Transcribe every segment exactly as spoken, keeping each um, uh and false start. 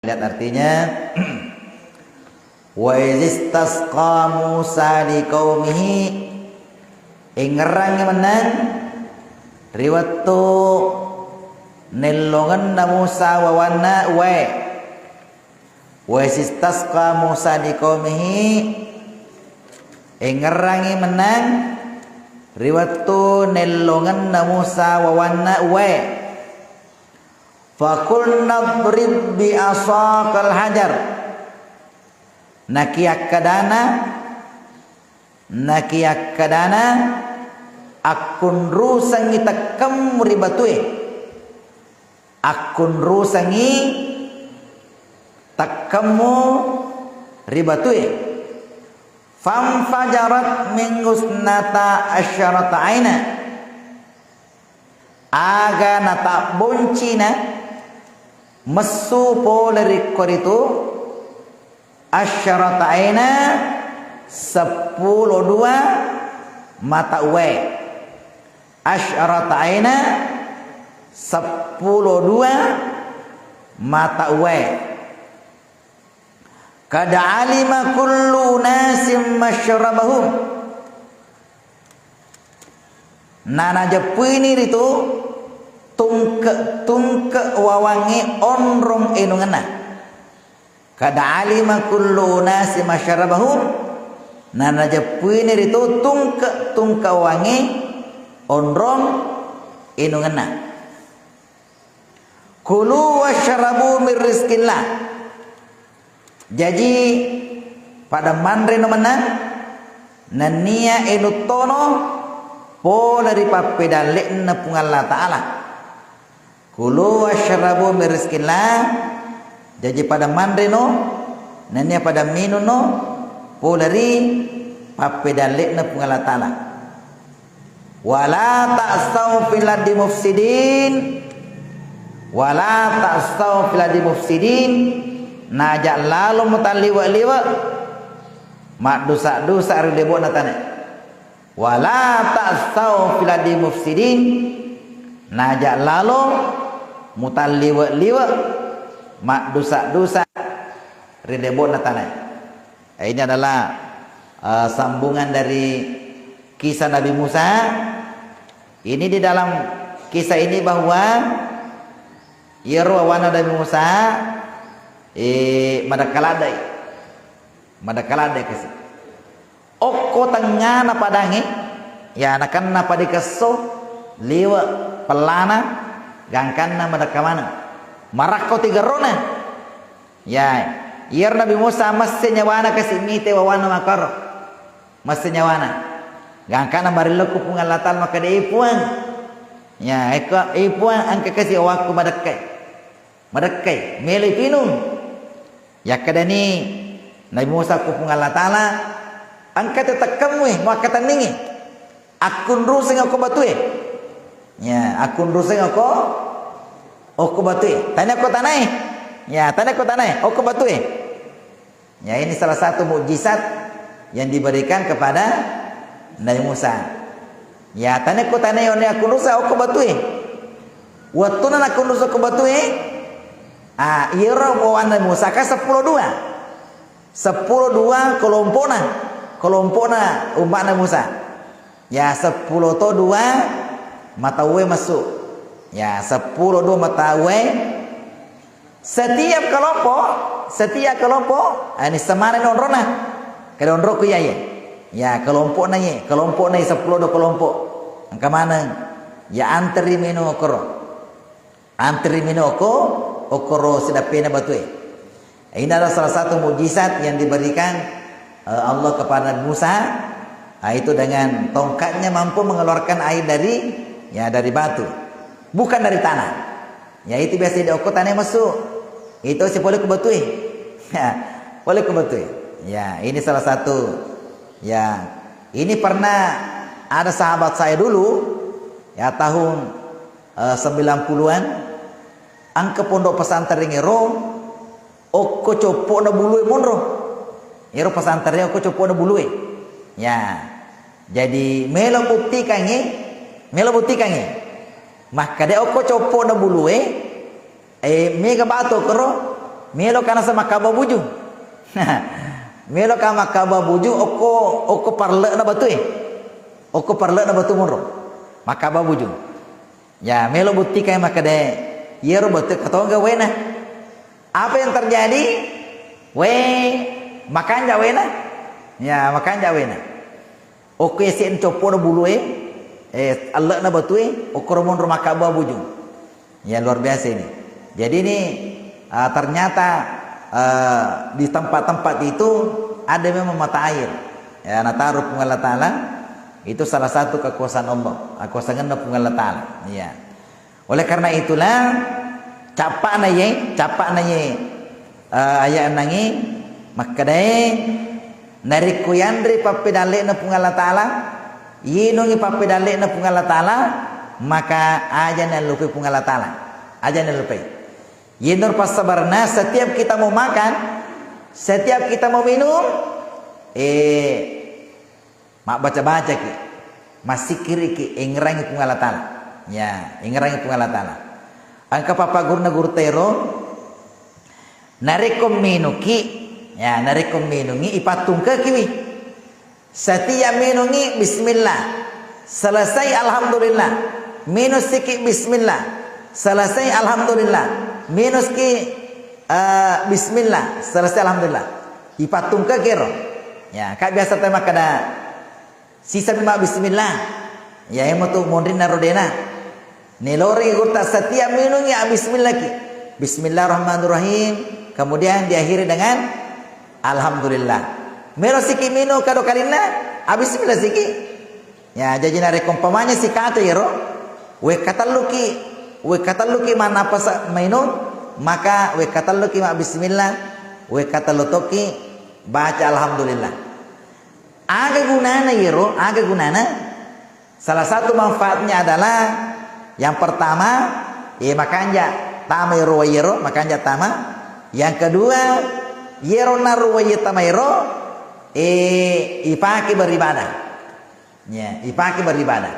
Lihat artinya. Wa izistasqa Musa liqaumihi, engngerangngi mennang ri wettu nellongenna Musa wawanna uwae. Wa izistasqa Musa liqaumihi, engngerangngi mennang ri wettu nellongenna Musa wawanna uwae. Faqulna idrib bi asakal hajar. Nakiakkedana, nakiakkedana, akkunrusengngi tekkemmu ri batue. Akkunrusengngi tekkemmu ri batue. Fanfajarat minhu isnata asyarata aina. Aga natabboncina messu pole ri koritu, asyarata aina, seppulo dua mata uwae. Asyarata aina, seppulo dua mata uwae. Qad alima kullu unasin masyrabahum. Nanajeppuini ritu tungke-tungke wawangnge onrong enungenna. Qad alima kullu unasin masyrabahum. Nanajeppuini ritu tungke-tungke wawangnge onrong enungenna. Kulu wasyrabu min rizqillah. Jaji, pada manreno mennang, nennia enuttono pole ri pappedalle'na Puang Allah Ta'ala. Kulu wasyrabu min rizqillah. Jaji, pada manreno, nennia pada minunno pole ri pappedalle'na Puang Allah Ta'ala. Wala ta'sau fil ardi mufsidin. Wala ta'sau fil ardi mufsidin. Naja lalo mutalliwe-liwe maddusa-dusa ri lebo'na tane. Wala ta'sau fil ardi mufsidin. Naja lalo mutalliwe-liwe maddusa-dusa ri lebo'na tane. Eh, ini adalah, eh, sambungan dari kisah Nabi Musa. Ini di dalam kisah ini bahwa iyaro wawanna Nabi Musa, eh, madakkaladai. Madakkaladai kasi. Okko tengngana padangnge, ya, nakenna padikesso, liwe pellana, gangkanna madakka maneng. Marakko tigerrona. Ya, iyaro Nabi Musa messe nyawana kasi mite wawanna makkoro. Messe nyawana. Gangkana marellokku Puang Allah Ta'ala makkeda, "E Puang." Ya, ekko, "E Puang, engka kasi wawakku madekkai. Madekkai, meloi pinung." Yakkedani Nabi Musa ku Puang Allah Ta'ala, "Engka tu tekkemmu e, muakkatenningi. Akkunruseng okko batue." Ya, akkunruseng okko, okko batue. Tania ko tanae. Ya, tania ko tanae, okko batue. Ya, ini salah satu mukjizat yang diberikan kepada Nabi Musa. Ya, tania ko tanae one akkunruseng okko batue. Wettuna nakkunruseng okko batue, ah, iyaro wawanna Musa ka seppulo dua. Seppulo dua kelompokna, kelompokna umma'na Musa. Ya, seppulo to dua mata uwae massu. Ya, seppulo dua mata uwae. Setiap kelompok, setiap kelompok, ani semaneng onrona. Kada onrokku iyae. Ya, kelompokna iye, kelompokna iye seppulo dua kelompok. Engka maneng. Ya, anteri menu okkoro. Anteri menu okko, okkoro sidappena batue. Ini adalah salah satu mukjizat yang diberikan, eh, Allah kepada Nabi Musa, ah, itu dengan tongkatnya mampu mengeluarkan air dari, ya, dari batu. Bukan dari tanah. Ya, itu biasa diokko tanae massu. Itu si pole ku batue. Ya, pole ku batue. Ya, ini salah satu. Ya, ini pernah ada sahabat saya dulu, ya, tahun eh, sembilan puluhan, engka pondok pesantren ero okko coppo'na bulue monro. Ero pesantren okko coppo'na bulue. Ya. Jadi, melo buktikangngi, melo buktikangngi. Makkeda okko coppo'na bulue, eh, mega batu koro, Melo kana sa makkabua bujung. Melo ka makkabua bujung, okko, okko parle'na batue. Okko parle'na batu monro. Makkabua bujung. Ya, melo buktikan makkeda, yero batue katongga wena. Apa yang terjadi? We, makanja wena. Ya, makanja wena. Okko ese coppo'na bulue, eh, alle'na batue, okkoro monro makkabua bujung. Ya, luar biasa ini. Jadi ini, ah, ternyata, eh, di tempat-tempat itu ada memang mata air. Ya, nataruh Puang Allah Ta'ala, itu salah satu kekuasaan Allah, kekuasaanna Puang Allah Ta'ala. Ya. Oleh karena itulah, cappa'na ye, cappa'na ye, eh, ayat ennangnge makkedae, narekko yanre pappedalle'na Puang Allah Ta'ala, yinungi pappedalle'na Puang Allah Ta'ala, maka aja nallupai Puang Allah Ta'ala. Aja nallupai. Yenaro passabarenna, setiap kita mau makan, setiap kita mau minum, eh, mabbaca-bacaki, massikkiriki, engngerangi Puang Allah Ta'ala. Ya, engngerangi Puang Allah Ta'ala. Engka pappagguruna gurutta ero, narekko minuki, ya, narekko minungi, ipattungkekiwi. Setiap minungi, bismillah. Selesai, alhamdulillah. Minusiki, bismillah. Selesai, alhamdulillah. Minuski, eh, bismillah. Selesai, alhamdulillah. Ipattungkekiro. Ya, ka biasa te makkeda, sisami ma bismillah. Ya, emo tu monrinna ro dena. Nelori gurutta setiap minungi, ah, bismillahki. Bismillahirrahmanirrahim. Kemudian diakhiri dengan alhamdulillah. Melo siki minung kado kalinna, ah, bismillah siki. Ya, jaji narekko umpamanya sikate ero, wekka telluki, wekka telluki mannappasa minung, maka wekka telluki ma bismillah, wekka tellu tokki baca alhamdulillah. Aga gunana yero? Aga gunana? Salah satu manfaatnya adalah yang pertama, eh, makanja tama ero wai ero, makanja tama. Yang kedua, yero naro wai tama ero, eh, ipake beribadah. Ya, ipake beribadah.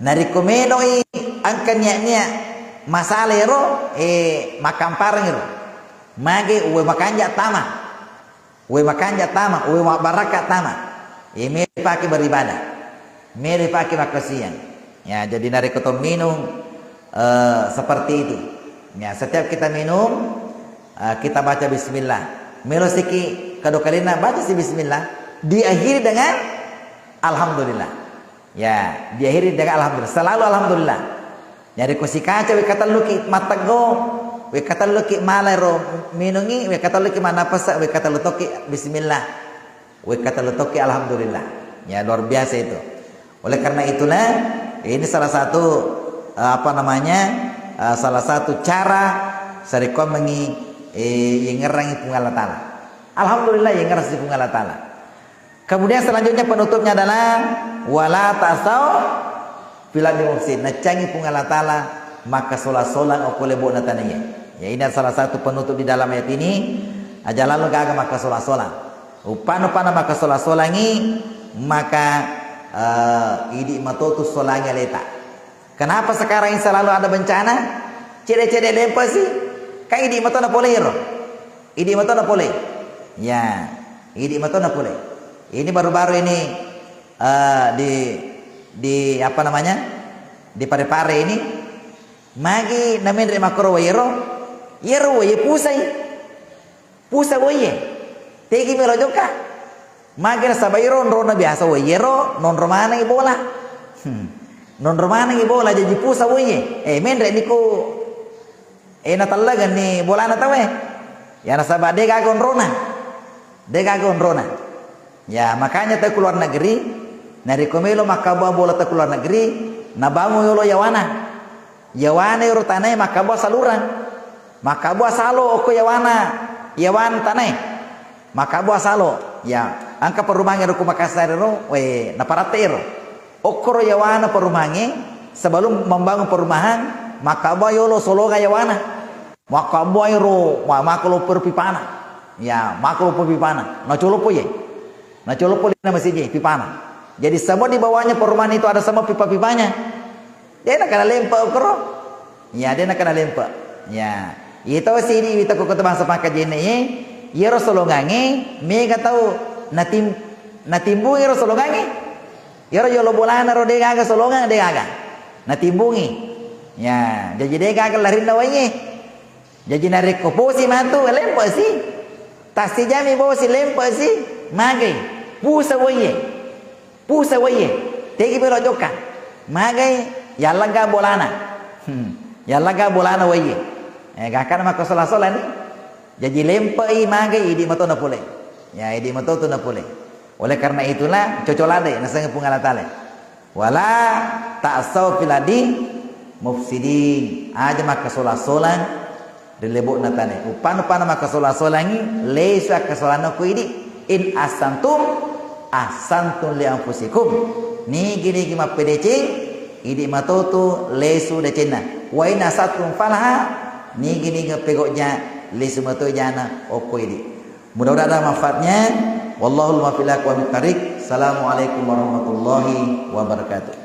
Narekko menoi engka niat-niat masalah ero, eh, makkampareng ero. Mage uwe makanja tama. Uwe makanja tama, uwe mabbarakka tama. Iya, melo pake beribadah. Melo pake makkasiwiang. Ya, jadi narekko to minung, eh, seperti itu. Ya, setiap kita minum, eh, kita baca bismillah. Melo siki kado kalinna, baca si bismillah. Diakhiri dengan alhamdulillah. Ya, diakhiri dengan alhamdulillah. Selalu alhamdulillah. Jadi ko sikaca wekka telluki matteggo, wekka telluki mala ero minungi, wekka telluki mannappasa, wekka tellu tokki bismillah, wekka tellu tokki alhamdulillah. Ya, luar biasa itu. Oleh karena itulah, ini salah satu, eh, apa namanya, eh, salah satu cara sarekkoammengngi, eh, yengngerangi Puang Allah Ta'ala. Alhamdulillah, yengngerang si Puang Allah Ta'ala. Kemudian selanjutnya penutupnya adalah, "Wala ta'sau fil ardi mufsidin." Naccangi Puang Allah Ta'ala makkasola-solang okko lebo'na tanaiye. Ya, ini salah satu penutup di dalam ayat ini. Aja lalo gaga makkasola-solang. Uppanna-uppanna makkasola-solangi, maka, eh, idi matotu solangi aleta. Kenapa sekarang ini selalu ada bencana? Cede-cede lempa si. Kan idi matona pole ro. Idi matona pole. Ya, idi matona pole. Ini baru-baru ini, eh, di, di apa namanya? Di Pare-Pare ini. Magi namenre makoro wayero. Yero waye pusai. Pusa woiye. Tegi melo jokka. Magi nasaba iro onrona biasa woiyero, nonro manengi bola. Hmm. Nonro manengi bola, jaji pusa woiye. Eh, menre niko, eh, natellagenni bolana tauwe. Ya, nasaba de gaga onrona. De gaga onrona. Ya, makanya tau ke luar negeri, narekko melo makkabua bola tau ke luar negeri, nabangun yolo yawana. Yawana ero tanae makkabua salurang. Makkabua salo okko yawana, yawana tanae. Makkabua salo. Ya, engka perumahan ero ku Makassar ero, we, naparatte ero. Okkoro yawana perumahangnge, sebelum membangun perumahan, makkabua yolo solonga yawana. Makkabua ero, ma-, makko loppo ero pipana. Ya, makko loppo pipana. Nacoloppo ye. Nacoloppo lina masiji pipana. Jadi semua di bawahnya perumahan itu ada semua pipa-pipanya. De nakana lempe okkoro. Ya, de nakana lempe. Ya. Iya tosi idi wita ko kota bangsa Pangkajene ye, iyaro solongangnge mega tau natim-, natimbungi ro solongangnge. Iyaro yolo bolana ro de gaga solongang, de gaga. Natimbungi. Ya, jaji de gaga larinna waiye. Jaji narekko bosi matu, lempe si. Tassijami bosi, lempe si. Magai. Pusa waiye. Pusa waiye. Tegi belo jokka. Magai, yallega bolana. Hmm. Yallega bolana waiye. Eh, gakana makkasola-sola ni. Jaji lempei magai, idi mato napole. Ya, idi mato tu napole. Oleh karena itulah, cocolade, naseng Puang Allah Taala. Wala ta'sau fil ardi mufsidin. Aja makkasola-solang ri lebo'na tane. Upanu-panu makkasola-solangi, lesu akkasolanna ko idi. In ahsantum, ahsantum li anfusikum. Nigi-nigi mappedeceng, idi matotu lesu decenna. Wa in asatum falaha, nigi-nigi pegojja, lesu mato jana okko idi. Mudah-mudahan ada manfaatnya. Wallahul muwaffiq ila aqwamit thariq. Assalamualaikum warahmatullahi wabarakatuh.